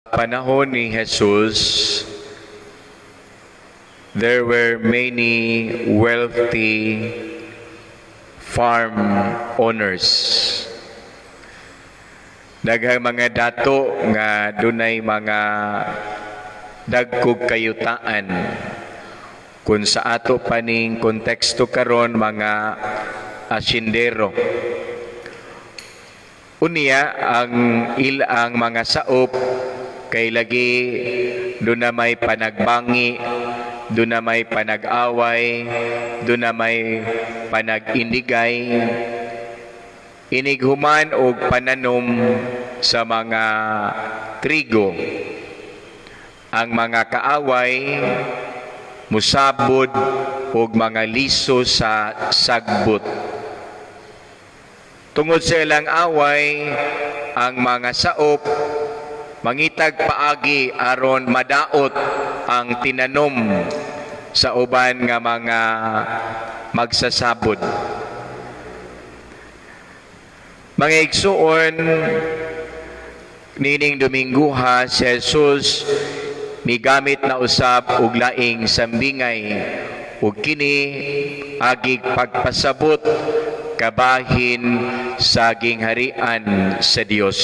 Panahon ni Jesus, there were many wealthy farm owners. Daghang mga dato nga dunay mga dagkog kayutaan. Kung sa ato paning konteksto karon, mga asyendero. Unya ang ilang mga saop kay lagi duna may panagbangi, duna may panag-away, duna may panag-indigay. Inighuman og pananom sa mga trigo, ang mga kaaway musabod og mga liso sa sagbot. Tungod sa ilang away, ang mga saop mangitag paagi aron madaot ang tinanom sa uban nga mga magsasabod. Mga igsuon, nining Dominguha si Jesus migamit na usab og laing sambingay ug kini agig pagpasabot kabahin sa gingharian sa Dios.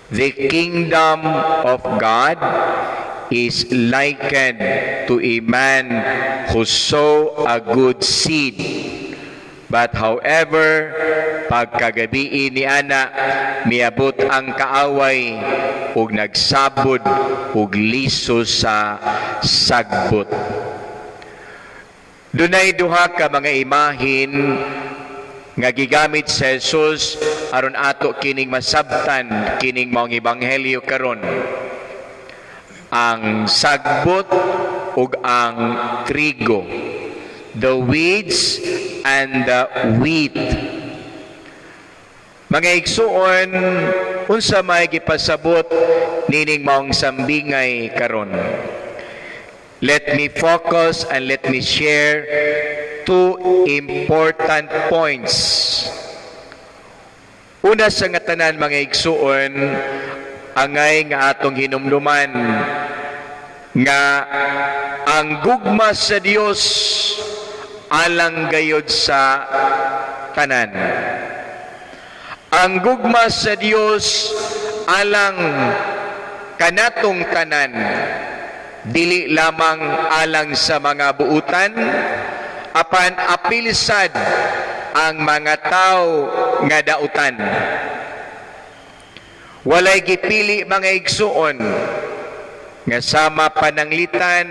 The kingdom of God is likened to a man who sow a good seed. But however, pagkagabii ni ana, miabot ang kaaway ug nagsabod ug liso sa sagbot. Dunay duha ka mga imahin nga gigamit sa Jesus aron ato kining masabtan kining maong ebanghelyo karon. Ang sagbot ug ang trigo. The weeds and the wheat. Mga igsuon, unsa may gipasabot nining maong sambingay karon? Let me focus and let me share two important points. Una sa nga tanan, mga igsuon, angay nga atong hinumduman nga ang gugma sa Dios alang gayod sa tanan. Ang gugma sa Dios alang kanatong tanan, dili lamang alang sa mga buutan, apan apil sad ang mga tao nga dautan. Walay gipili, mga igsuon, nga sama pananglitan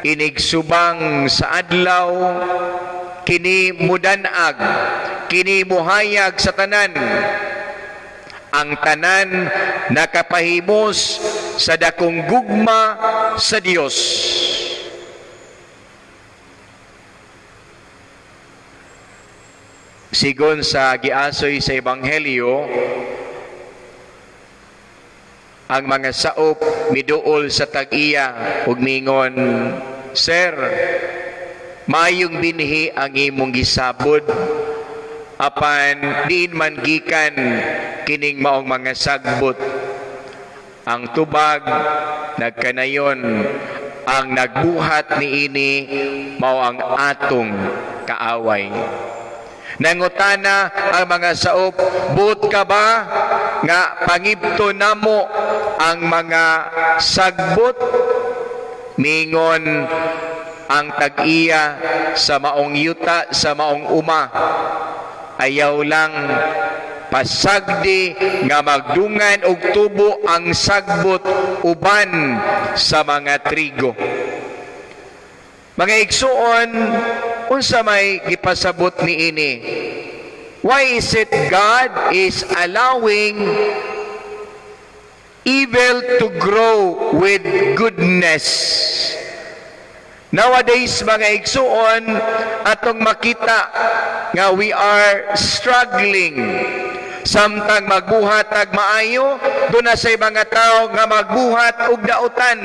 inigsubang sa adlaw, kini mudanag, kini muhayag sa tanan. Ang tanan nakapahimos sa dakong gugma sa Dios. Sigon sa giasoy sa Ebanghelyo, ang mga saop miduol sa tag-iya ug mingon, "Sir, mayong binhi ang imong gisabod, apan diin man gikan kining maong mga sagbot?" Ang tubag nagkanayon, ang nagbuhat niini mao ang atong kaaway. Nangutana ang mga saop, "Buot ka ba nga pangibto namo ang mga sagbot?" Mingon ang tag-iya sa maong yuta, sa maong uma, "Ayaw lang, pasagdi nga magdungan og tubo ang sagbot uban sa mga trigo." Mga igsuon, unsa may gipasabot niini? Why is it God is allowing evil to grow with goodness? Nowadays, mga igsuon, atong makita nga we are struggling. Samtang magbuhat ag maayo, duna say mga tao nga magbuhat og dautan.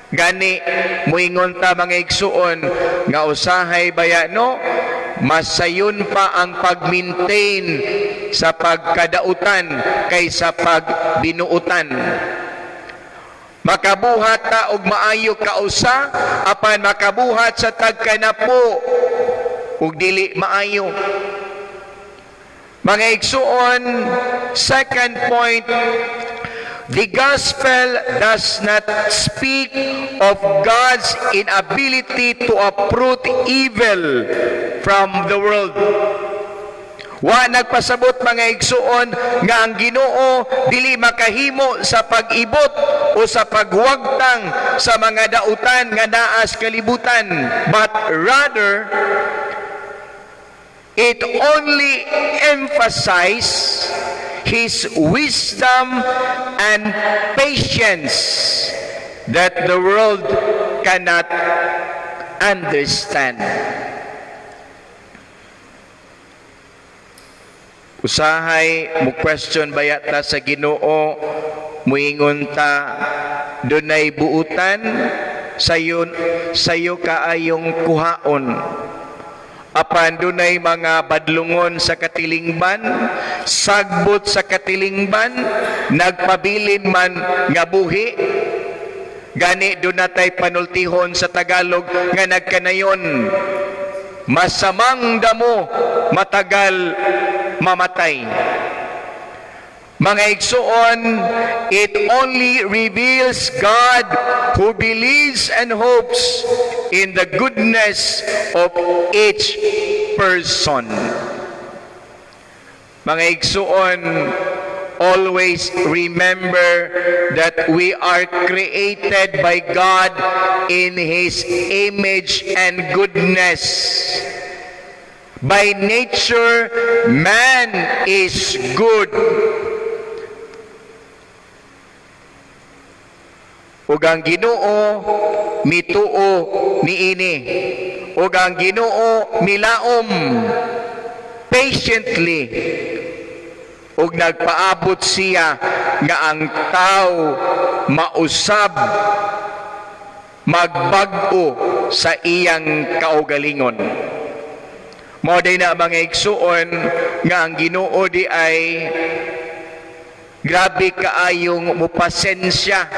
Gani, muingon ta, mga igsuon, nga usahay baya no, Mas sayon pa ang pag-maintain sa pagkadautan kaysa pagbinuutan. Makabuhat ta og maayo kausa, apan makabuhat sa tagkanapo ug dili maayo. Mga igsuon, second point, the gospel does not speak of God's inability to uproot evil from the world. Wa nagpasabot, mga igsuon, nga ang Ginoo dili makahimo sa pag-ibot o sa pagwagtang sa mga dautan nga naa sa kalibutan, but rather it only emphasize His wisdom and patience that the world cannot understand. Usahay mo question baya ta sa Ginoo, muingon ta, "Dunay buutan sayon sayo kaayong kuhaon, apan dunay mga badlungon sa katilingban, sagbot sa katilingban, nagpabilin man nga buhi." Gani duna tay panultihon sa Tagalog nga nagkanayon, "Masamang damo, matagal mamatay." Mga igsuon, it only reveals God who believes and hopes in the goodness of each person. Mga igsuon, always remember that we are created by God in His image and goodness. By nature, man is good. Ug ang Ginoo mituo niini. Ug ang Ginoo milaom patiently ug nagpaabot siya nga ang tao mausab, magbag-o sa iyang kaugalingon. Mao day na, mga igsuon, nga ang Ginoo diay grabe kaayong mupasensya.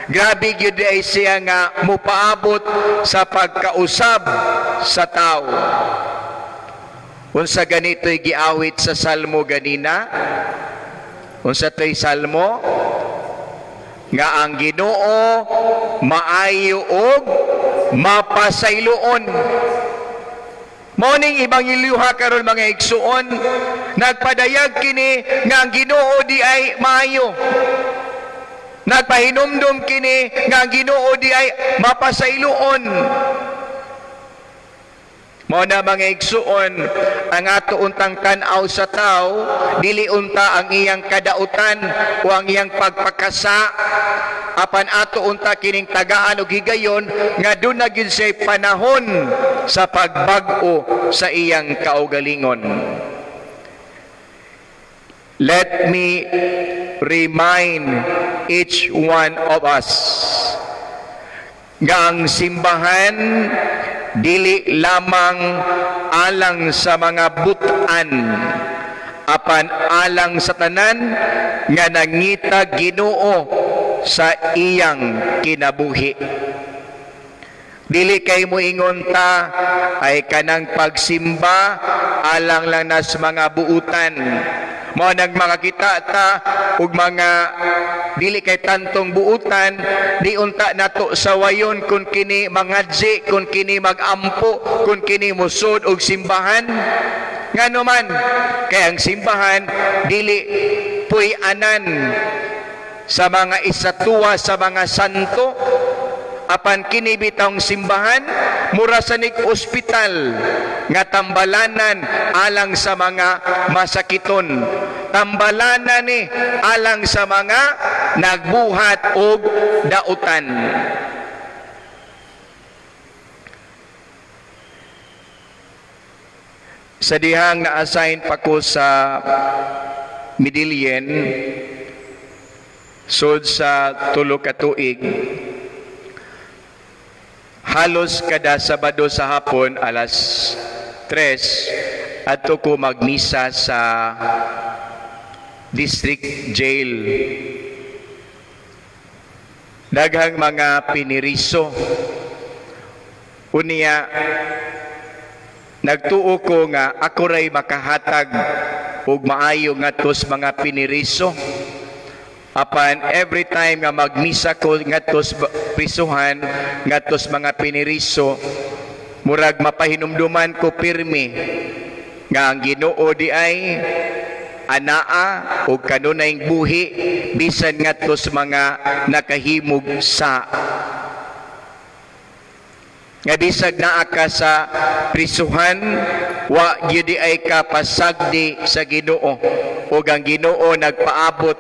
Grabe gyud ay siya nga mupaabot sa pagkausab sa tao. Unsa ganito'y giawit sa salmo ganina? Unsa to'y salmo? Nga ang Ginoo maayo og mapasayloon. Mao ning ebanghelyoha karon, mga igsuon, nagpadayag kini nga ang Ginoo diay maayo. Nagpahinumdum kini nga ang Ginoo diay mapasayloon. Mao na, mga igsuon, ang ato untang tan-aw sa tao, dili unta ang iyang kadautan o ang iyang pagpakasa, apan ato unta kining tagaan og higayon nga duna gyud siya'y panahon sa pagbag-o sa iyang kaugalingon. Let me remind each one of us nga ang simbahan dili lamang alang sa mga butan, apan alang sa tanan nga nangita Ginoo sa iyang kinabuhi. Dili kay moingon ta, "Ay, kanang pagsimba alang lang nas mga buutan." Mao nang makakita ta og mga dili kay tantong buutan, di unta nato sawayon kung kini mangadzi, kung kini magampo, kung kini musod og simbahan. Ngano man kay ang simbahan dili puy-anan sa mga estatwa sa mga santo, apan kini bitawng simbahan mura sa nig ospital nga tambalanan alang sa mga masakiton, tambalanan ni alang sa mga nagbuhat og dautan. Sa dihang na-assign pa ko sa Medellin, sud sa 3 ka tuig, halos kada Sabado sa hapon, alas 3 adto ko magmisa sa district jail. Daghang mga piniriso. Unya nagtuo ko nga ako ray makahatag og maayo ngadto sa mga piniriso. Apan every time nga magmisa ko ngadto sa prisuhan, ngadto sa mga piniriso, murag mapahinumduman ko pirmi nga ang Ginoo diay anaa og kanunayng buhi bisan ngadto sa mga nakahimog sa nga bisag naa ka sa prisuhan, wa gyud ay ka pasagdi sa Ginoo ug ang Ginoo nagpaabot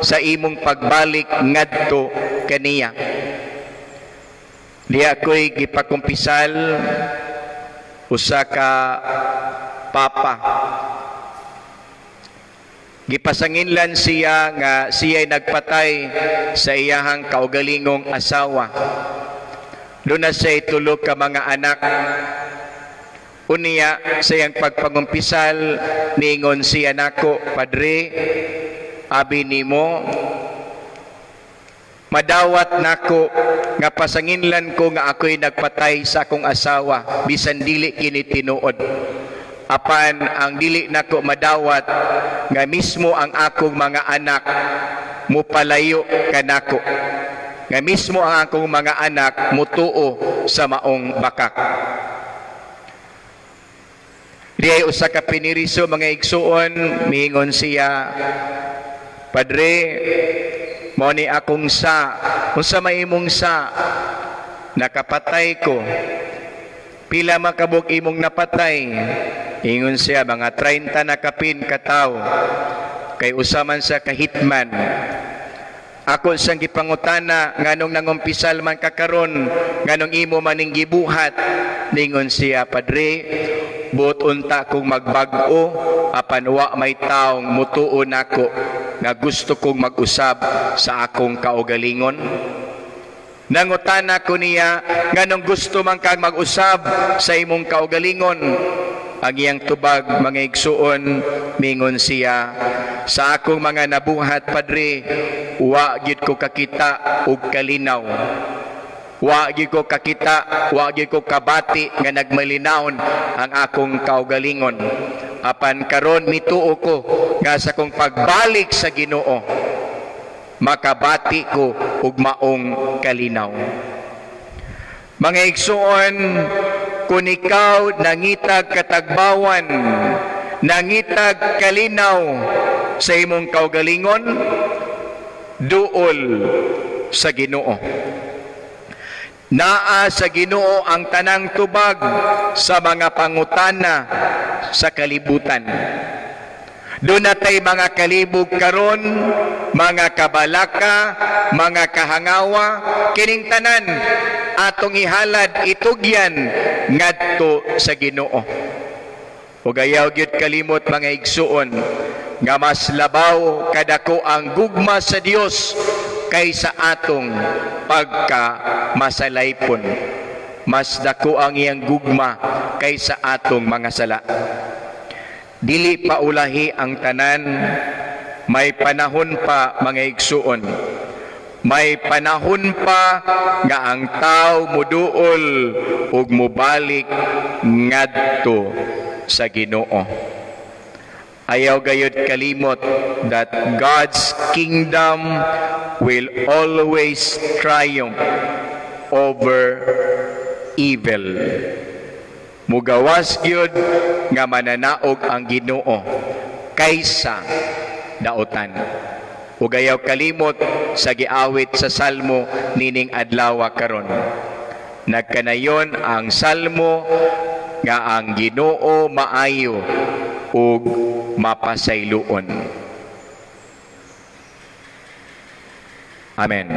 sa imong pagbalik ngadto kaniya. Diha ko'y gipakumpisal usa ka papa. Gipasanginlan siya nga siya'y nagpatay sa iyahang kaugalingong asawa. Duna siya tulo ka mga anak. Unya sa iyang pagpangumpisal, niingon siya nako, "Padre, abi nimo madawat nako nga pasanginlan ko nga ako'y nagpatay sa akong asawa bisan dili kini tinuod. Apan ang dili nako madawat nga mismo ang akong mga anak mupalayo kanako. Nga mismo ang akong mga anak mutuo sa maong bakak." Diay usa ka piniriso, mga igsuon, miingon siya, "Padre, mao ni akong sa." "Unsa may imong sa?" "Nakapatay ko." "Pila man kabuok imong napatay?" Ingon siya, "Mga 30 na kapin ka tawo." Kay usa man sa ka hitman. Ako siyang gipangutana, "Nganong nangumpisal man ka karon, nganong imo maning gibuhat?" Ningon siya, "Padre, buot unta kong magbag-o apan wa may taong mutuo nako nga gusto kong mag-usab sa akong kaugalingon." Nangutana ko niya, "Nganong gusto man kang mag-usab sa imong kaugalingon?" Ang iyang tubag, mga igsuon, mingon siya, "Sa akong mga nabuhat, Padre, wa gyud ko kakita og kalinaw. Wa gyud ko kakita, wa gyud ko kabati nga nagmalinawon ang akong kaugalingon. Apan karon mituo ko nga sa akong pagbalik sa Ginoo, makabati ko og maong kalinaw." Mga igsuon, kung ikaw nangitag katagbawan, nangitag kalinaw sa imong kaugalingon, duol sa Ginoo. Naa sa Ginoo ang tanang tubag sa mga pangutana sa kalibutan. Duna tay mga kalibog karon, mga kabalaka, mga kahangawa, kining tanan atong ihalad, itugyan ngadto sa Ginoo. Ug ayaw gyud kalimot, mga igsuon, nga mas labaw kadako ang gugma sa Dios kaysa atong pagka masalaypon. Mas dako ang iyang gugma kaysa atong mga sala. Dili pa ulahi ang tanan, may panahon pa, mga igsuon. May panahon pa nga ang tao muduol ug mubalik ngadto sa Ginoo. Ayaw gayud kalimot that God's kingdom will always triumph over evil. Mugawas gyud nga mananaog ang Ginoo kaysa daotan. Ug ayaw kalimot sa giawit sa Salmo nining adlaw karon. Nagkanayon ang Salmo nga ang Ginoo maayo ug mapasayloon. Amen.